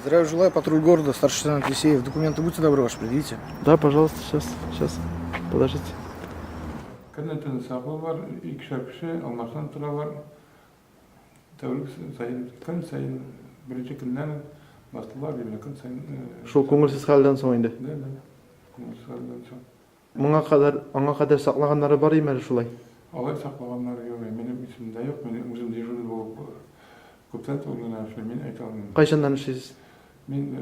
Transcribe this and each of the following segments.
Здравия желаю, патруль города, старший лейтенант Елисеев. Документы будьте добры ваши, предъявите. Да, пожалуйста, сейчас, сейчас. Подождите. Көне-төне саклыйлар, икешәр кеше алмаштан торалар. Тәүлек саен, көн саен, беренче көннән үк бастылар, димәк, көн саен. Шул күңелсез хәлдән соң инде. Да, да. Күңелсез хәлдән соң. Моңа кадәр, аңа кадәр саклаганнары бар име әле шулай? Алай саклаганнары юк, минем исемдә юк, мин үзем дежурный булып күптән түгел генә эшлим, мин әйтә алмыйм. Кайчаннан эшлисез? Мин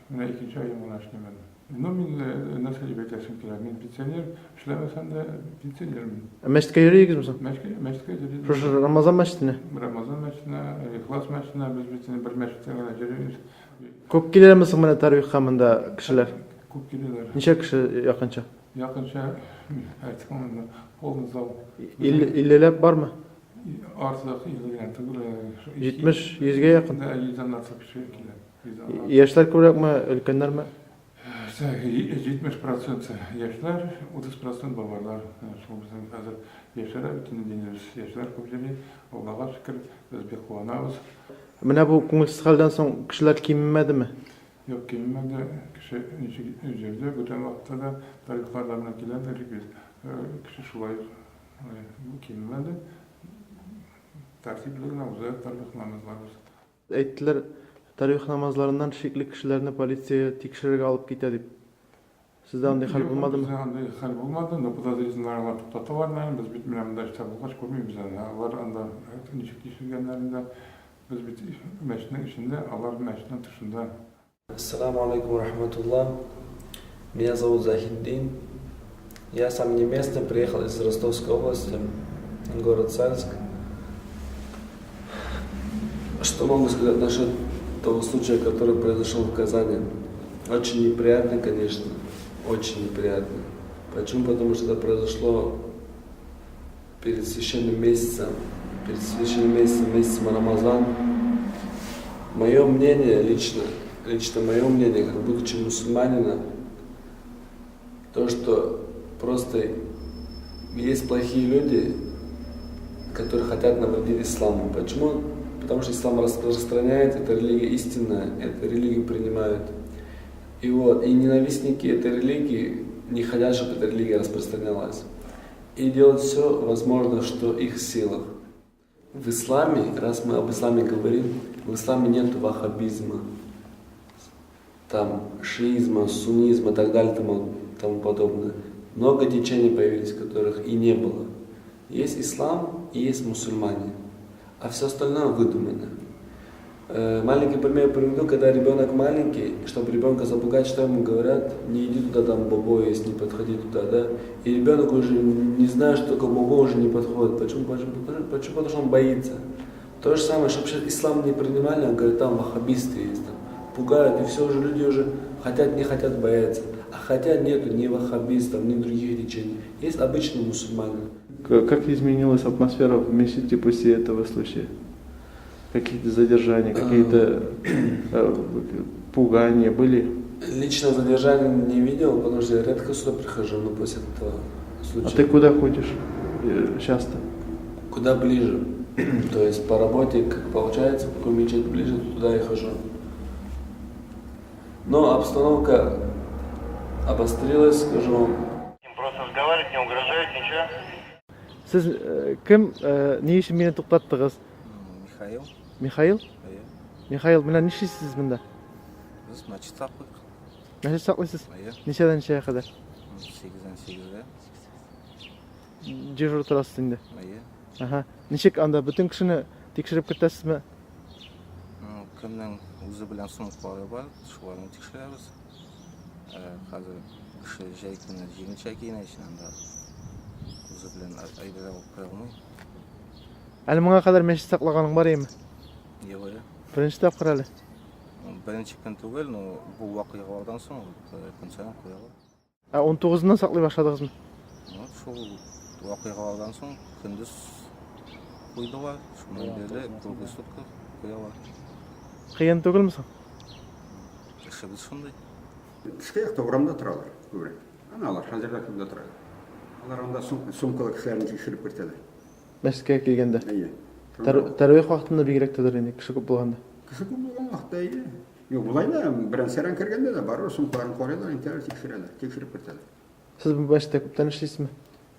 менә икенче аем гына эшлим әле. Ну, мин нәрсә дип әйтәсем килә, мин пенсионер, эшләмәсәм дә пенсионер мин. Ә мәчеткә йөригезме соң? Мәчеткә, мәчеткә йөрибез. Шушы Рамазан мәчетенә? Рамазан мәчетенә, Ихлас мәчетенә, без бит инде бер мәчеттә генә йөрибез. Күп киләме соң менә тәрвихка монда кешеләр? Күп киләләр. Ничә кеше якынча? Якынча, әйтә алмыйм, полный зал. Иллеләп бармы? Артык 50 генә түгел. 70, 100гә якын? Да, 100дән артык кеше килә. Яшьләр күбрәкме, өлкәннәрме? 70 процент яшьләр, 30 процент бабайлар. Шул безнең хәзер яшьләр бит инде динебез. Яшьләр күп йөри. Аллага шөкер, без бик куанабыз. Менә бу күңелсез хәлдән соң кешеләр кимемәдеме? Юк, кимемәде. Кеше ничек йөрде, бүтән вакытта да тарихлар да белән киләдер бит. Кеше шулай кимемәде. Тәртипле генә уза тарих намазларыбыз. Әйттеләр, тәравих намазларыннан шикле кешеләрне полиция тикшерергә алып китә дип. Сездә андый хәл булмадымы? Юк, бездә андый хәл булмады, но подозрительныйлар алар туктаталар, наверное, без бит менә монда эштә булгач күрмибез аны. Алар анда ничек тикшергәннәрен дә, без бит мәчетнең эчендә, алар мәчетнең тышында. Ассаламу алейкум рахматуллах. Меня зовут Захиддин. Я сам не местный, приехал из Ростовской области, город Сальск. Что могу сказать насчет того случая, который произошел в Казани? Очень неприятно, конечно, очень неприятно. Почему? Потому что это произошло перед священным месяцем, перед священным месяцем, месяцем Рамазан. Мое мнение лично, лично мое мнение, как будучи мусульманина, то, что просто есть плохие люди, которые хотят навредить исламу. Почему? Потому что ислам распространяет, это религия истинная, эту религию принимают. И вот, и ненавистники этой религии не хотят, чтобы эта религия распространялась. И делать все возможно, что их силах. В исламе, раз мы об исламе говорим, в исламе нет ваххабизма, там шиизма, суннизма и так далее, тому, тому подобное. Много течений появились, которых и не было. Есть ислам и есть мусульмане, а все остальное выдумано. Маленький пример приведу, когда ребенок маленький, чтобы ребенка запугать, что ему говорят, не иди туда, там бобо есть, не подходи туда, да. И ребенок уже не знает, что такое бобо, уже не подходит. Почему? Почему? Почему? Потому что он боится. То же самое, чтобы сейчас ислам не принимали, он говорит, там ваххабисты есть, там, пугают, и все уже люди уже хотят, не хотят, боятся. А хотя нету ни ваххабистов, ни других течений. Есть обычные мусульмане. Как изменилась атмосфера в мечети после этого случая? Какие-то задержания, какие-то пугания были? Лично задержания не видел, потому что я редко сюда прихожу, но после этого случая. А ты куда ходишь часто? Куда ближе. То есть по работе, как получается, какую мечеть ближе, туда и хожу. Но обстановка обострилась, скажу вам. Просто разговаривать, не угрожать, ничего. Сез кем, ни өчен мине туктаттыгыз? Михаил. Михаил? Әйе. Михаил, менә нишлисез монда? Без мәчет саклыйк. Мәчет саклыйсыз? Әйе. Ничәдән ничәгә кадәр? 8-дән 8-гә. Дежур торасыз инде. Әйе. Ага. Ничек анда бөтен кешене тикшереп кертәсезме? Кемнең үзе белән сумкалары бар, шуларны тикшерәбез. Хәзер кеше җәй көне җиңелчә киенә ич, анда үзе белән әйбер алып керә алмый. Әле моңа кадәр мәчет саклаганың бар име? Юк, әйе. Беренче тапкыр әле. Беренче көн түгел, но бу вакыйгалардан соң көн саен куялар. Ә 19-ннан саклый башладыгызмы? Вот шул вакыйгалардан соң көндез куйдылар, шуннан бирле круглый сутка куялар. Кыен түгелме соң? Эшебез шундый. Тышкы якта урамда торалар күбрәк. Ана алар хәзерләр шунда тора. Алар анда сумкалы кешеләрне тикшереп кертәләр. Мәчеткә килгәндә. Әйе. Тәрвих вакытында бигрәк тә инде, кеше күп булганда. Кеше күп булган вакытта, әйе. Юк, болай да берән-сәрән кергәндә дә барыбер сумкаларын карыйлар, нитәләр, тикшерәләр, тикшереп кертәләр. Сез бу мәчеттә күптән эшлисезме?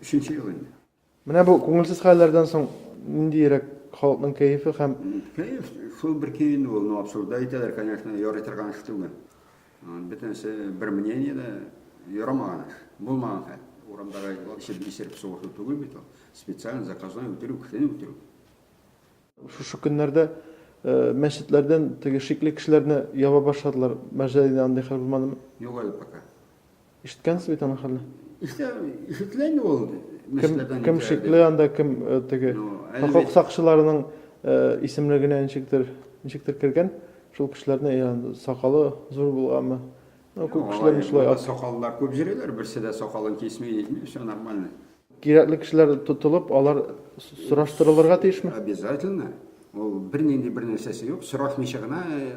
Өченче ел инде. Менә бу күңелсез хәлләрдән соң ниндиерәк халыкның кәефе һәм Кәеф шул бер көй инде ул, ну обсуждать итәләр, конечно, ярый торган эш түгел. Бөтенесе бер мнениедә, ярамаган эш, булмаган хәл. Урамдагы эчеп исереп сугышу түгел бит ул. Специально заказной үтерү, кешене үтерү. Шушы көннәрдә мәчетләрдән теге шикле кешеләрне яба башладылар. Мәрҗанидә андый хәл булмадымы? Юк әле пока. Ишеткәнсез бит аның хәлне. Ишетә, ишетелә инде ул Кем, кем шикле анда, кем э, теге хокук сакчыларының э, исемлегенә ничектер, ничектер кергән, шул кешеләрне я сакалы зур булганмы? Ну, күп кешеләрне шулай ат. Сакаллар күп йөриләр, берсе дә сакалын кисми, нитми, все нормально. Кирәкле кешеләр тотылып, алар сораштырылырга тиешме? Обязательно. Ул бернинди бер нәрсәсе юк, сорашмыйча гына э,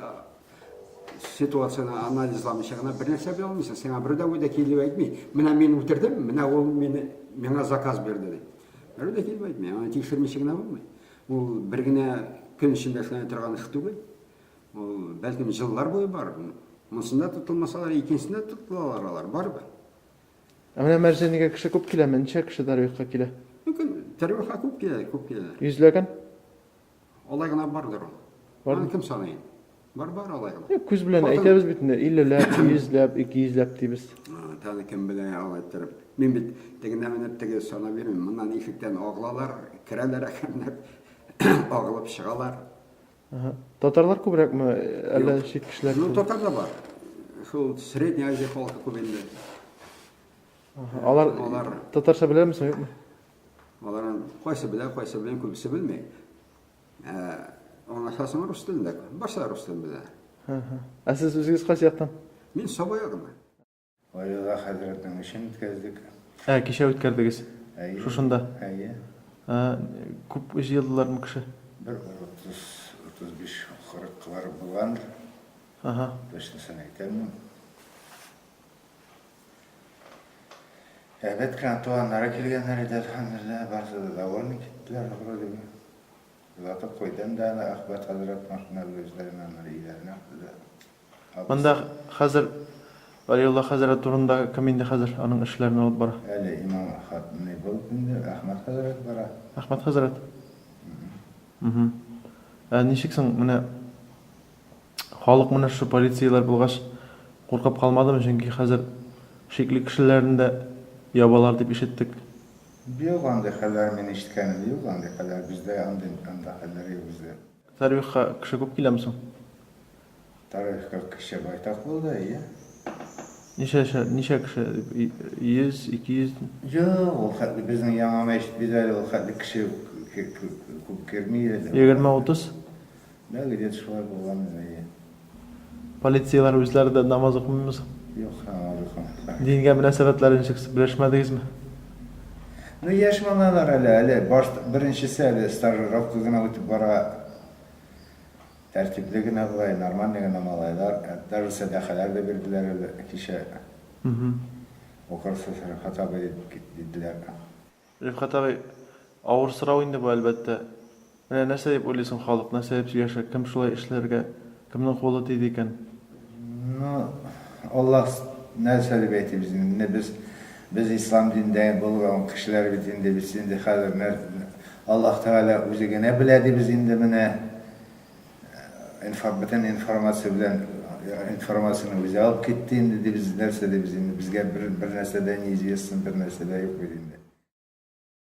ситуацияне анализламыйча гына бер нәрсә белә алмыйсың. Сиңа берәү дә үзе килеп әйтми. Менә мин үтердем, менә ул мине миңа заказ бирде дип. Берәү дә килеп әйтми. Аны тикшермичә генә булмый. Ул бер генә көн эчендә эшләнә торган эш түгел. Ул бәлкем еллар буе бар. Монсында тотылмасалар, икенчесендә тотылалар алар барыбер. Ә менә Мәрҗанигә кеше күп киләме? Ничә кеше тәрвихка килә? Мөмкин, тәрвихка күп килә, күп киләләр. Йөзләгән? Алай гына бардыр ул. Бар. Аны кем саный? Бар, бар алай гына. Юк, күз белән Хатын- әйтәбез бит инде, иллеләп, йөзләп, ике йөзләп дибез. Тагы кем белә алай иттереп. Мин бит тегенә менеп теге санап йөрмим. Моннан ишектән агылалар, керәләр әкренләп, агылып чыгалар. Ага. Татарлар күбрәкме, әллә чит кешеләр? Ну, татар да бар. Шул Средняя Азия халкы күп инде. Ага. Алар, Алар татарча беләме соң, юкмы? Аларның кайсы белә, кайсы белми, күбесе белми. Ә, аңлашасың рус телендә. Барсы да рус телен белә. Ә сез үзегез кайсы яктан? Мин Саба ягыннан. Вәлиулла хәзрәтнең эшен үткәздек. Ә, кичә үткәрдегез? Әйе. Шушында? Әйе. Ә, күп җыелдылармы кеше? Бер 30, 35, 40 лар булгандыр. Ага. Точнысын әйтә алмыйм. Әйбәт кенә туганнары килгәннәр иде, әлхәмдүлилләһ, барысы да довольны киттеләр вроде бы. Озатып куйдым да аны Әхмәт хәзрәт машина белән үзләренә аннары өйләренә Монда хәзер Вәлиулла хәзрәт турында кем инде хәзер аның эшләрен алып бара? Әле имам хатыны булып инде Әхмәт хәзрәт бара. Әхмәт хәзрәт? Угу. Ә ничек соң менә Халык менә шушы полицияләр булгач куркып калмадымы, чөнки хәзер шикле кешеләрне дә ябалар дип ишеттек. Юк андый хәлләр мин ишеткәнем юк андый хәлләр бездә андый анда хәлләр юк бездә. Тарихка кеше күп киләме соң? Тарихка кеше байтак булды, әйе. Ничә ничә кеше? 100, 200? Юк, ул хәтле безнең яңа мәчет бит әле ул хәтле кеше күп керми әле. 20-30? Да, где-то шулай булган, әйе. Полицияләр үзләре дә намаз укымыймы соң? Юк, намаз укымыйлар. Дингә мөнәсәбәтләре ничек, белешмәдегезме? Ну, яшь малайлар әле, әле баш, беренчесе әле стажировка гына үтеп бара. Тәртипле генә болай, нормальный гына малайлар. Даже сәдакалар да бирделәр әле кичә. Укырсыз, Рифкать абый, диделәр. Рифкать абый, авыр сорау инде бу, әлбәттә. Менә нәрсә дип уйлыйсың, халык нәрсә дип сөйләшә, кем шулай эшләргә, кемнең кулы тиде икән? Ну, Аллаһ нәрсә дип әйтибез инде, менә без, без ислам динендә булган кешеләр бит инде, без инде хәзер нәр, Аллаһ Тәгалә үзе генә белә дибез инде менә. Инфо, бөтен информация белән, информацияне үзе алып китте инде дибез, нәрсә дибез инде, безгә бер, бер нәрсә дә неизвестно, бер нәрсә дә юк бит инде.